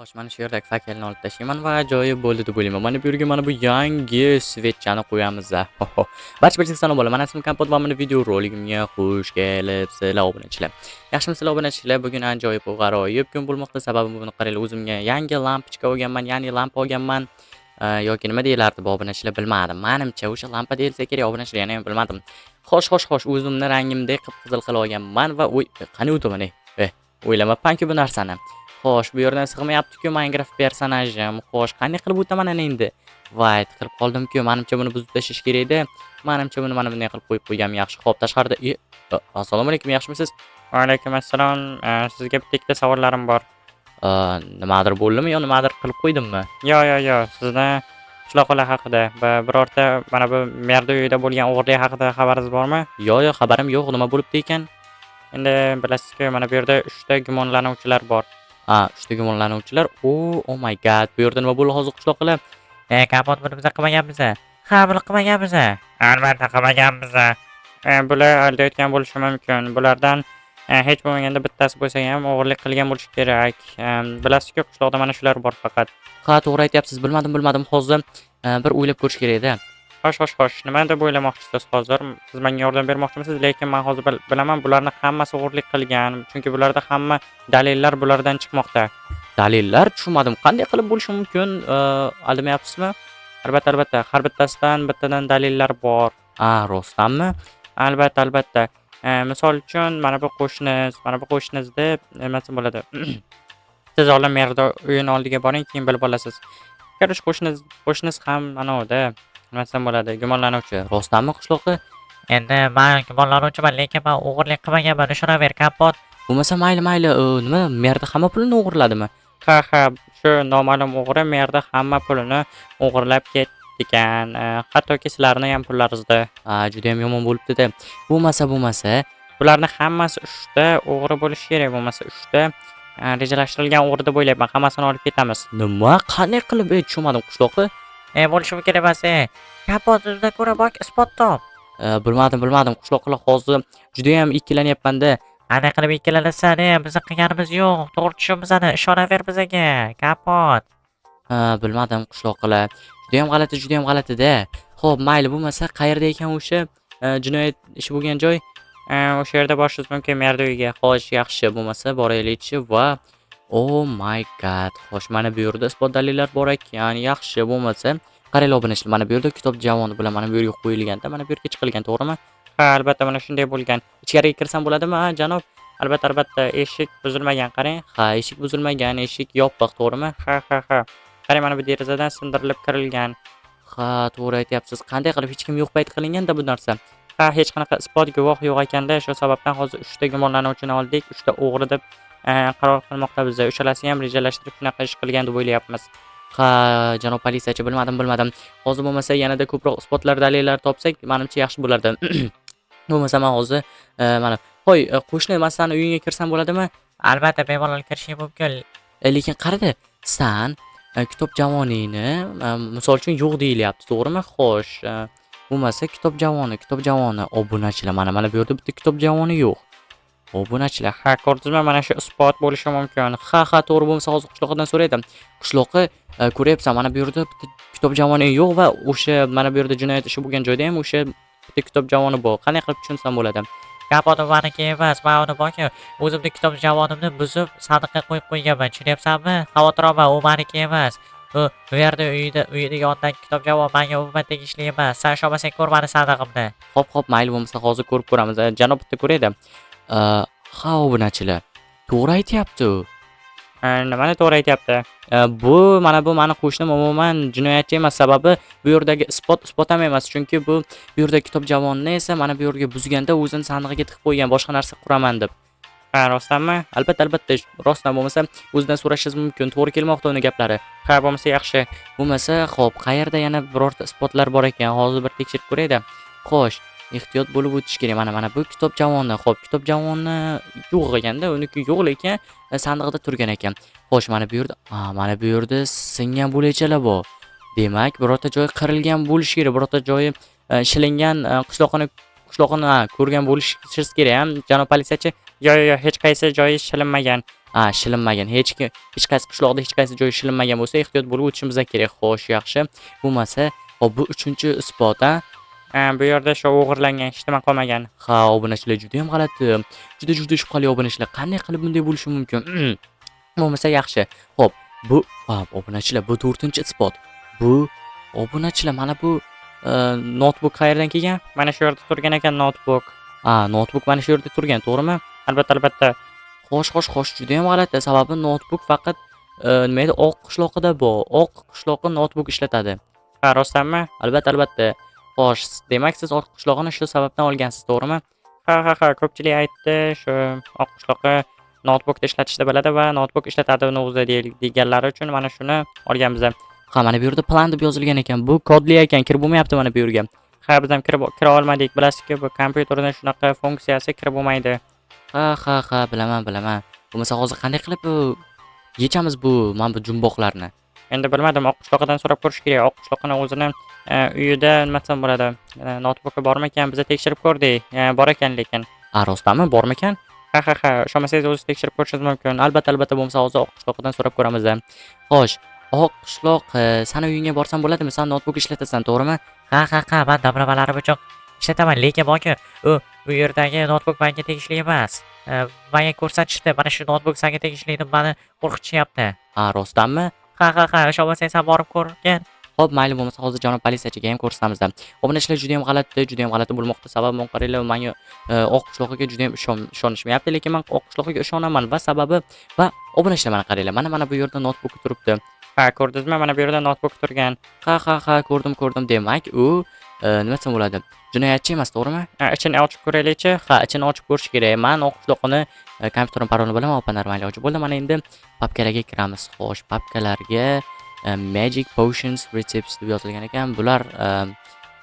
Xo'sh, mana shu yerdagi fakelni olib tashlayman va ajoyib bo'ldi deb o'ylayman. Mana bu yerga mana bu yangi свеча ni qo'yamiz. Ho-ho. Barcha barchaga salom bo'ladi. Mana ismim Kompot va mana video roligimga xush kelibsizlar, obunachilar. Yaxshimisizlar, obunachilar? Bugun ajoyib va g'aroyib kun bo'lmoqda. Sababi buni qaranglar, o'zimga yangi lampochka olganman, ya'ni lampa olganman. Yoki nima deyilardi bu, obunachilar, bilmadim. Manimcha, o'sha lampa deyilsa kerak, obunachilar, yana ham bilmadim. Xo'sh, xo'sh, xo'sh, o'zimni rangimdek qip-qizil qilib olganman va o'y, qani o'taman, ey? Eh, o'ylamabman-ku bu narsani. Xo'sh, bu yerdan sig'mayapti-ku Minecraft personajim. Xo'sh, qanday qilib o'taman ana endi? Voy, tiqilib qoldim-ku. Manimcha, buni buzib tashlash kerak edi. Manimcha, buni mana bunday qilib qo'yib qo'yganim yaxshi. Xo'p, tashqarida assalomu alaykum, yaxshimisiz? Va alaykum assalom. Sizga bitta ikkita savollarim bor. Nimadir bo'ldimi yo nimadir qilib qo'ydimmi? Yo, yo, yo, sizni qishloqlar haqida va birorta mana bu merda uyida bo'lgan o'g'irlik haqida xabaringiz bormi? Yo'q, yo'q, xabarim yo'q. Nima bo'libdi ekan? Endi bilasizku, mana bu yerda 3 ta gumonlanuvchilar bor. Ha, 3 ta gumonlanuvchilar. O, oh my God. Bu yerda nima bo'ldi hozir, qishloqlar? E, Kompot, buni biz qilmaganmiz. Ha, buni qilmaganmiz. Albatta qilmaganmiz. Bular aldayotgan bo'lishi mumkin. Bulardan hech bo'lmaganda bittasi bo'lsa ham o'g'irlik qilgan bo'lishi kerak. Bilasizku, qishloqda mana shular bor faqat. Ha, to'g'ri aytyapsiz. Bilmadim, bilmadim. Hozir bir o'ylab ko'rish kerak edi. Xo'sh, xo'sh, xo'sh. Nima deb o'ylamoqchisiz hozir? Siz menga yordam bermoqchimisiz? Lekin men hozir bilaman, bularni hammasi o'g'irlik qilgan. Chunki bularda hamma dalillar bulardan chiqmoqda. Dalillar, tushunmadim. Qanday qilib bo'lishi mumkin? Aldamayapsizmi? Albatta, albatta. Har bittasidan bittadan dalillar bor. A, rostdanmi? Albatta, albatta. Misol uchun, mana bu qo'shniz, mana bu qo'shniz deb nima desam bo'ladi? Siz oldin merda uyini oldiga boring, keyin bilib olasiz. Короче, qo'shniz, qo'shniz ham anavida, nima desam bo'ladi, gumonlanuvchi. Rostdanmi, qishloqi? Endi men gumonlanuvchiman, lekin men o'g'irlik qilmaganman. Ishonaver, Kompot. Bo'lmasa mayli, mayli. Nima, merda hamma pulini o'g'irladimi? Ha, shu noma'lum o'g'ri merda hamma pulini o'g'irlab ketgan. Hattoki sizlarni ham pullaringizni. A, judayam yomon bo'libdi-da. Bo'lmasa, bo'lmasa, Bularni hammasi 3 ta o'g'ri bo'lishi kerak, bo'lmasa 3 ta rejalashtirilgan o'g'ri deb o'ylayapman. Hammasini olib ketamiz. Nima? Qanday qilib? Ey, tushunmadim, qishloqi. E, bo'lishi mumkin emas, e. Kompot, undan ko'ra bok isbot top. Bilmadim, bilmadim, qishloqilar, hozir judayam ikkilanyapman-da. Qanday qilib ikkilanasan, e? Bizni qilganimiz yo'q. To'g'ri tushun bizani, ishonaver bizaga, Kompot. Ha, bilmadim, qishloqilar. Judayam g'alati, judayam g'alati-da. Xo'p, mayli, bo'lmasa qayerda ekan o'sha jinoyat ishi bo'lgan joy? O'sha yerda borishingiz mumkin, merda uyiga. Xo'sh, yaxshi, bo'lmasa boraylikchi va oh my God. Xo'sh, mana bu yerda isbot dalillar bor ekan. Yaxshi, bo'lmasa qaranglar, obunachilar, mana bu yerda kitob javoni bilan mana bu yerga qo'yilganda, mana bu yerga chiqilgan, to'g'rimi? Ha, albatta, mana shunday bo'lgan. Ichkariga kirsam bo'ladimi, ha, janob? Albatta, albatta, eshik buzilmagan, qarang. Ha, eshik buzilmagan, eshik yopiq, to'g'rimi? Ha. Qarang, mana bu derazadan sindirilib kirilgan. Ha, to'g'ri aytyapsiz. Qanday qilib hech kim yo'q payt qilinganda bu narsa? Ha, hech qanaqa isbot, guvoh yo'q ekanda, shu sababdan hozir 3 ta gumonlanuvchini oldik, 3 ta o'g'ri deb qaror qilmoqda biz. Uchalasi ham rejalashtirib shunaqa ish qilgan deb o'ylayapmiz. Ha, janob politsiyachi, bilmadim, bilmadim. Hozir bo'lmasa yanada ko'proq isbotlar, dalillar topsak, manimcha, yaxshi bo'lardi. Bo'lmasa men hozir mana, hoy, qo'shni, man sani uyingga kirsam bo'ladimi? Albatta, bemalol kirishing mumkin. Lekin qarada, san kitob javoningni misol uchun yo'q deyilyapti, to'g'rimi? Xo'sh, bo'lmasa kitob javoni, kitob javoni, obunachilar, mana mana bu yerda bitta kitob javoni yo'q. Obunachilar, Ha, ko'rdingizmi, mana shu isbot bo'lishi mumkin. Ha, to'g'ri, bo'lmasa hozir qishloqidan so'raydim. Qishloqi, ko'ryapsan, mana bu yerda bitta kitob javoni yo'q va o'sha mana bu yerda jinoyat ishi bo'lgan joyda ham o'sha bitta kitob javoni bor. Qanday qilib tushunsam bo'ladi? Kompot, u maniki emas. Men uni borku, o'zimni kitob javonimni buzib, sandiqqa qo'yib qo'yganman. Tushunyapsanmi? Xavotir olma, u maniki emas. U bu yerda uyida uyida yonidagi kitob javon menga umuman tegishli emas. San ishonmasang, ko'r mani sandig'imni. Xo'p, xo'p, mayli, bo'lmasa hozir ko'rib ko'ramiz. Janob, bitta ko'raydi. Ha, obunachilar. To'g'ri aytyapti u. Nimani to'g'ri aytyapti? Bu mana bu mani qo'shnim umuman jinoyatchi emas. Sababi bu yerdagi isbot isbot ham emas. Chunki bu yerdagi kitob javonni esa mana bu yerga buzganda o'zini sandig'iga tiqib qo'ygan, boshqa narsa quraman deb. Ha, rostdanmi? Albatta, albatta, rostdan, bo'lmasa o'zidan so'rashingiz mumkin. To'g'ri kelmoqda uni gaplari. Ha, bo'lmasa yaxshi. Bo'lmasa, xo'p, qayerda yana birorta isbotlar bor ekan? Hozir bir tekshirib ko'rayda. Xo'sh, ehtiyot bo'lib o'tish kerak. Mana mana bu kitob javoni. Xo'p, kitob javoni yo'q ekanda, uniki yo'q, lekin sandig'ida turgan ekan. Xo'sh, mana bu yerda, a, mana bu yerda singan bo'lakchalar bor. Demak, birorta joyi qirilgan bo'lishi kerak, birorta joyi shilingan qishloqini, ha, ko'rgan bo'lishingiz kerak, ham, janob politsiyachi. Yo'q, yo'q, yo'q, hech qaysi joyi shilinmagan. Ha, shilinmagan. Hech kim, hech qaysi qishloqda hech qaysi joyi shilinmagan bo'lsa, ehtiyot bo'lib o'tishimiz kerak. Xo'sh, yaxshi. Bo'lmasa, hop, bu uchinchi isbot, a? Ha, bu yerda shu o'g'irlangan hech nima qolmagan. Ha, obunachilar, juda ham g'alati. Juda juda shubhali, obunachilar. Qanday qilib bunday bo'lishi mumkin? Bo'lmasa yaxshi. Xo'p, bu, ha, obunachilar, bu to'rtinchi isbot. Bu, obunachilar, mana bu noutbuk qayerdan kelgan? Mana shu yerda turgan ekan noutbuk. Ha, noutbuk mana shu yerda turgan, to'g'rimi? Albatta, albatta. Xo'sh, juda ham g'alati. Sababi noutbuk faqat nima edi, Oq qishloqida bor. Oq qishloqi noutbuk ishlatadi. Ha, rostdanmi? Albatta, albatta. Xo'sh, demak, siz Oq qishlog'ini shu sababdan olgansiz, to'g'rimi? Ha, ko'pchilik aytdi, shu Oq qishloqi noutbukda ishlatishni biladi va noutbuk ishlatadi uni o'zi deganlari uchun mana shuni olganmiz. Ha, mana bu yerda plan deb yozilgan ekan. Bu kodli ekan, kirib bo'lmayapti mana bu yerga. Ha, biz ham kirib kira olmadik. Bilasizki, bu kompyuterning shunaqa funksiyasi, kirib bo'lmaydi. Ha, bilaman, bilaman. Bo'lmasa hozir qanday qilib bu yechamiz bu mana bu jumboqlarni? Endi bilmadim, Oq qishloqidan so'rab ko'rish kerak. Oq qishloqini o'zini uyida, nima desam bo'ladi, noutbuki bormikan? Biz tekshirib ko'rdik. Bor ekan lekin. A, rostdanmi? Bormikan? Ha, ishonmasangiz, o'zingiz tekshirib ko'rishingiz mumkin. Albatta, albatta, bo'lmasa hozir Oq qishloqidan so'rab ko'ramiz. Xo'sh, Oq qishloq, sani uyingga borsam bo'ladimi? San noutbuk ishlatasan, to'g'rimi? Ha, man damlamalarim uchun ishlataman, lekin borku, u yerdagi noutbuk menga tegishli emas. Menga ko'rsatishdi, mana shu noutbuk senga tegishli deb meni qo'rqitishyapti. Ha, rostdanmi? Ha, ishonmasang, sen borib ko'rgin. Xo'p, mayli, bo'lmasa hozir janob politsiyachiga ham ko'rsatamiz. Obunachilar, juda ham g'alati, juda ham g'alati bo'lmoqda. Sababi mana qaranglar, menga Oq qishloqiga juda ham ishonishmayapti, lekin men Oq qishloqiga ishonaman va sababi va, obunachilar, mana qaranglar, mana bu yerda noutbuk turibdi. Ha, ko'rdingizmi? Mana bu yerda noutbuk turgan. Ha, ko'rdim, ko'rdim. Demak, u nima desam bo'ladi? Jinoyatchi emas, to'g'rimi? Ha, ichini ochib ko'raylikchi. Ha, ichini ochib ko'rish kerak. Man Oq qishloqini kompyuterim parolini bilaman, opa, normal ochib bo'ldi. Mana endi papkalarga kiramiz. Xo'sh, papkalarga Magic Potions Recipes deb yozilgan ekan. Bular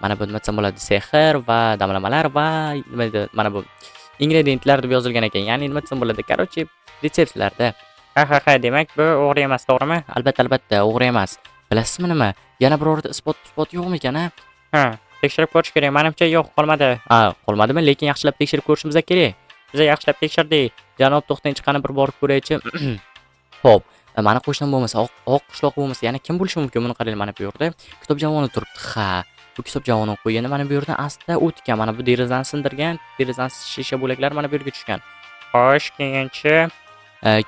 mana bu, nima desam bo'ladi, sehr va damlamalar va nima edi, mana bu ingredientlar deb yozilgan ekan. Ya'ni, nima desam bo'ladi? Короче, retseptlarda. Ha, demak, bu o'g'ri emas, to'g'rimi? Albatta, albatta, o'g'ri emas. Bilasizmi nima? Yana birorta isbot yo'qmikan, a? Ha, tekshirib ko'rish kerak. Manimcha, yo'q, qolmadi. Ha, qolmadimi? Lekin yaxshilab tekshirib ko'rishimiz kerak. Biz yaxshilab tekshirdik. Janob, to'xtang, qani bir borib ko'raychi. Xo'p, mani qo'shnim bo'lmasa, Oq qishloq bo'lmasa, yana kim bo'lishi mumkin? Buni qaranglar, mana bu yerda kitob javoni turibdi. Ha, bu kitob javonini qo'yganda mana bu yerdan asta o'tgan, mana bu derazani sindirgan, derazani shisha bo'laklari mana bu yerga tushgan. Xo'sh, keyinchi.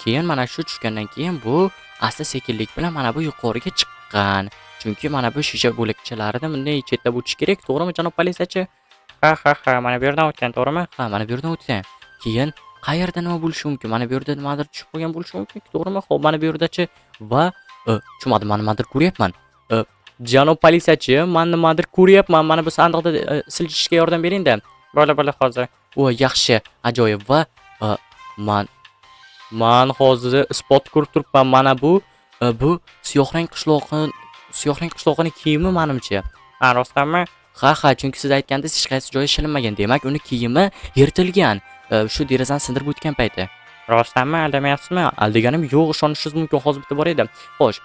Keyin mana shu tushgandan keyin bu asta sekinlik bilan mana bu yuqoriga chiqqan. Chunki mana bu shisha bo'lakchalarini bunday chetlab o'tish kerak, to'g'rimi, janob politsiyachi? Ha, mana bu yerdan o'tgan, to'g'rimi? Ha, mana bu yerdan o'tgan. Keyin qayerda nima bo'lishi mumkin? Mana bu yerda nimadir tushib qolgan bo'lishi mumkin, to'g'rimi? Xo'p, mana bu yerdachi va tushunmadim, man nimadir ko'ryapman. Janob politsiyachi, man nimadir ko'ryapman. Mana bu sandiqda siljishga yordam bering-da. Bo'ldi, bo'ldi, hozir. O, yaxshi, ajoyib va man hozir isbot ko'rib turibman. Mana bu bu siyohrang qishloqini kiyimi manimcha. Ha, rostdanmi? Ha, chunki siz aytgandingiz, hech qaysi joyi shilinmagan. Demak, uni kiyimi yirtilgan. Shu derazani sindirib o'tgan payti. Rostdanmi? Aldamayapsizmi? Aldaganim yo'q, ishonishingiz mumkin. Hozir bitta bor edi. Xo'sh,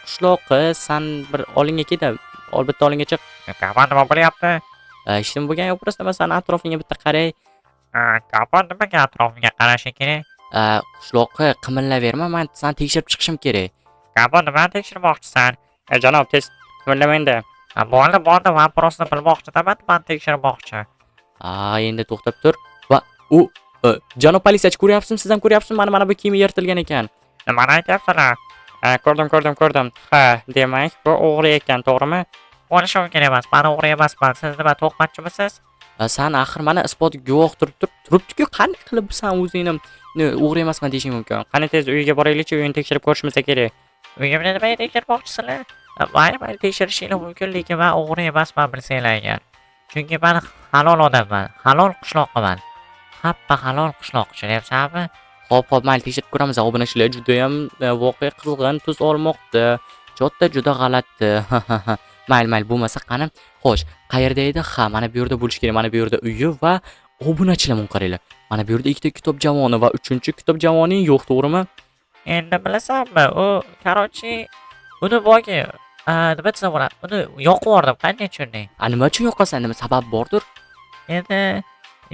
qishloqi, san bir oldinga kel, ol, bitta oldinga chiq. Kapan, nima bo'lyapti? Hech nima bo'lgani yo'q, просто man sani atrofingga bitta qaray. Ha, Kapan, nimaga atrofimga qarashi kerak? Qishloqi, qimillaverma, man sani tekshirib chiqishim kerak. Kapan, nimani tekshirmoqchisan? E, janob, tez qimirlamang-da. Ha, bo'ldi, bo'ldi, man просто bilmoqchidaman, man tekshirmoqchi. A, endi to'xtab tur. Va u janob politsiyachi, ko'ryapsizmi? Siz ham ko'ryapsizmi? Mana bu kiyimi yirtilgan ekan. Nimani aytyapsizlar? Ha, ko'rdim, ko'rdim, ko'rdim. Ha, demak, bu o'g'ri ekan, to'g'rimi? Bo'lishi mumkin emas, man o'g'ri emasman. Siz nima, tuhmatchimisiz? San axir mana isbot guvoh turib turibdi-ku, qanday qilib san o'zingni o'g'ri emasman deyishing mumkin? Qani, tez uyiga boraylikchi, uyini tekshirib ko'rishimiz kerak. Uyimni nimaga tekshirmoqchisizlar? Mayli, mayli, tekshirishinglar mumkin, lekin man o'g'ri emasman, bilsanglar agar. Chunki man halol odamman, halol qishloqiman. Hamma halol qishloq, tushunyapsanmi? Xo'p, mayli, tekshirib ko'ramiz. Obunachilar, judayam voqea qizg'in tus olmoqda. Cho'tta juda g'alati. Mayli, mayli, bo'lmasa qani. Xo'sh, qayerda edi? Ha, mana bu yerda bo'lishi kerak. Mana bu yerda uyi va, obunachilar, buni qaranglar. Mana bu yerda ikkita kitob javoni va uchinchi kitob javoning yo'q, to'g'rimi? Endi bilasanmi, u, короче, uni boyagi, nima desam bo'ladi, uni yoqib yubordim, qanday tushunding? A, nima uchun yoqasan? Nima sabab bordir? Endi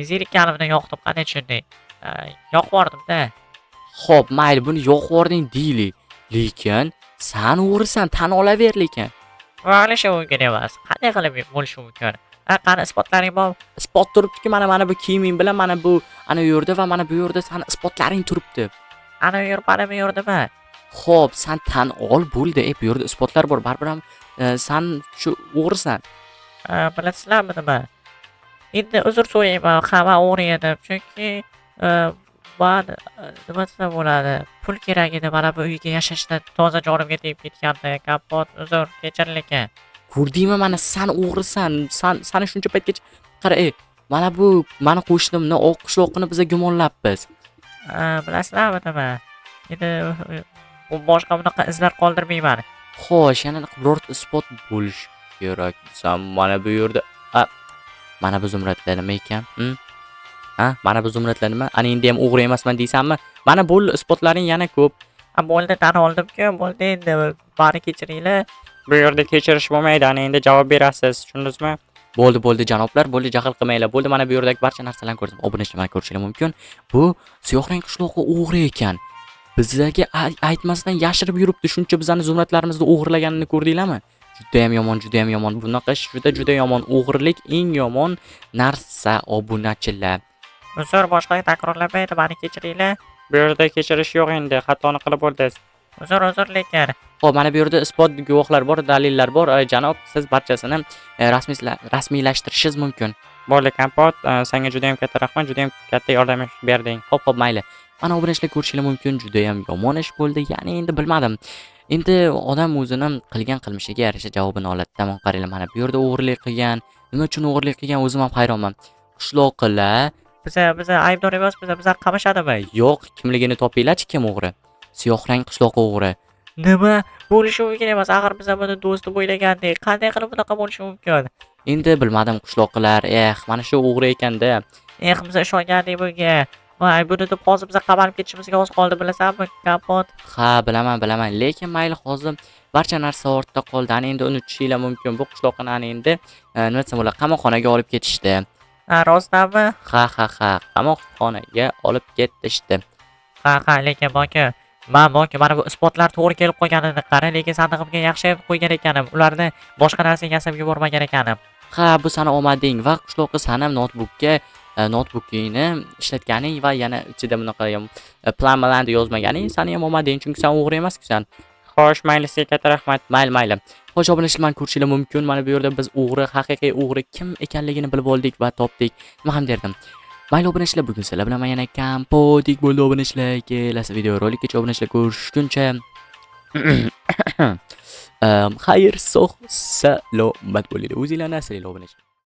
zerikkanimdan yoqdim, qanday tushunding? Yoqib yubordim-da. Xo'p, mayli, buni yoqib yubording deylik. Lekin san o'g'risan, tan olaver lekin. Bo'lishi mumkin emas. Qanday qilib bo'lishi mumkin? Ha, qani isbotlaring bormi? Isbot turibdiki, mana bu kiyiming bilan mana bu ana u yerda va mana bu yerda sani isbotlaring turibdi. Ana u yer, mana bu yerdimi? Xo'p, san tan ol, bo'ldi. Bu yerda isbotlar bor. Baribir ham san shu o'g'risan. Ha, bilasizlarmi nima? Endi uzr so'rayman, ha, man o'g'ri edim. Chunki man nima desam bo'ladi? Pul kerak edi mana bu uyga yashashda toza jonimga tegib ketgandi. Kompot, uzr, kechir lekin. Ko'rdingmi, mana san o'g'risan. San sani shuncha paytgacha qara, mana bu mani qo'shnimni oq qishloqini biza gumonlabmiz. Ha, bilasizlarmi nima? Endi boshqa bunaqa izlar qoldirmayman. Xo'sh, yana birorta isbot bo'lishi kerak desam, mana bu yerda a mana bu zumradlar nima ekan? Ha, mana bu zumradlar nima? Ana endi ham o'g'ri emasman deysanmi? Mana bo'ldi, isbotlaring yana ko'p. Ha, bo'ldi, tan oldim-ku, bo'ldi endi. Mani kechiringlar. Bu yerda kechirish bo'lmaydi, ana endi javob berasiz, tushundingizmi? Bo'ldi, bo'ldi janoblar, bo'ldi, jahl qilmanglar. Bo'ldi, mana bu yerdagi barcha narsalarni ko'rdim. Obunachilar, mana ko'rishingiz mumkin. Bu siyohrang qishloqi o'g'ri ekan. Bizlarga aytmasdan yashirib yuribdi. Shuncha bizani zumradlarimizni o'g'irlaganini ko'rdinglarmi? Juda ham yomon, juda ham yomon. Bunaqa ish juda juda yomon. O'g'irlik eng yomon narsa, obunachilar. Uzr, boshqa takrorlanmaydi, mani kechiringlar. Bu yerda kechirish yo'q endi, xatoni qilib bo'ldingiz. Uzr, uzr lekin. Xo'p, mana bu yerda isbot guvohlar bor, dalillar bor. Janob, siz barchasini rasmiylashtirishingiz mumkin. Bo'ldi, Kompot, senga juda ham katta rahmat, juda ham katta yordam berding. Xo'p, xo'p, mayli. Mana obunachilar, ko'rishingiz mumkin, juda ham yomon ish bo'ldi. Ya'ni endi bilmadim. Endi odam o'zini qilgan qilmishiga yarasha javobini oladi. Tamom, qaranglar, mana bu yerda o'g'irlik qilgan. Nima uchun o'g'irlik qilgan, o'zim ham hayronman. Qishloqilar Biza aybdor emas, biza qamashadimi? Yo'q, kimligini topinglarchi, kim o'g'ri? Siyohrang qishloq o'g'ri. Nima? Bo'lishi mumkin emas. Axir biza buni do'st deb o'ylagandik. Qanday qilib bunaqa bo'lishi mumkin? Endi bilmadim, qishloqilar, eh, mana shu o'g'ri ekanda. Eh, biza ishongandik bunga. Voy, buni deb hozir biza qamalib ketishimizga oz qoldi, bilasanmi, Kompot? Ha, bilaman, bilaman. Lekin mayli, hozir barcha narsa ortda qoldi. Ana endi unutishinglar mumkin. Bu qishloqni ana endi nima desam bo'ladi, qamoqxonaga olib ketishdi. Ha, rostdanmi? Ha, ha, ha, qamoqxonaga olib ketishdi. Ha, ha, lekin boki, man boki, mana bu isbotlar to'g'ri kelib qolganini qara, lekin sandig'imga yaxshi qo'ygan ekanim. Ularni boshqa narsaga yasab yubormagan ekanim. Ha, bu sani omading va qishloqi sani noutbukka noutbukingni ishlatganing va yana ichida bunaqa plan bilan yozmaganing sani ham omading, chunki sen o'g'ri emassan. Xo'sh, mayli, sizga katta rahmat. Mayli, mayli. Xo'sh, obunachilar, mana ko'rishingiz mumkin. Mana bu yerda biz o'g'ri, haqiqiy o'g'ri kim ekanligini bilib oldik va topdik. Nima ham derdim. Mayli, obunachilar, bugun sizlar bilan yana Kompotik bo'ldi, obunachilar. Kelasi video rolikgacha, obunachilar, ko'rishguncha xayr, sog' salomat bo'linglar. O'zinglarni asranglar, obunachilar.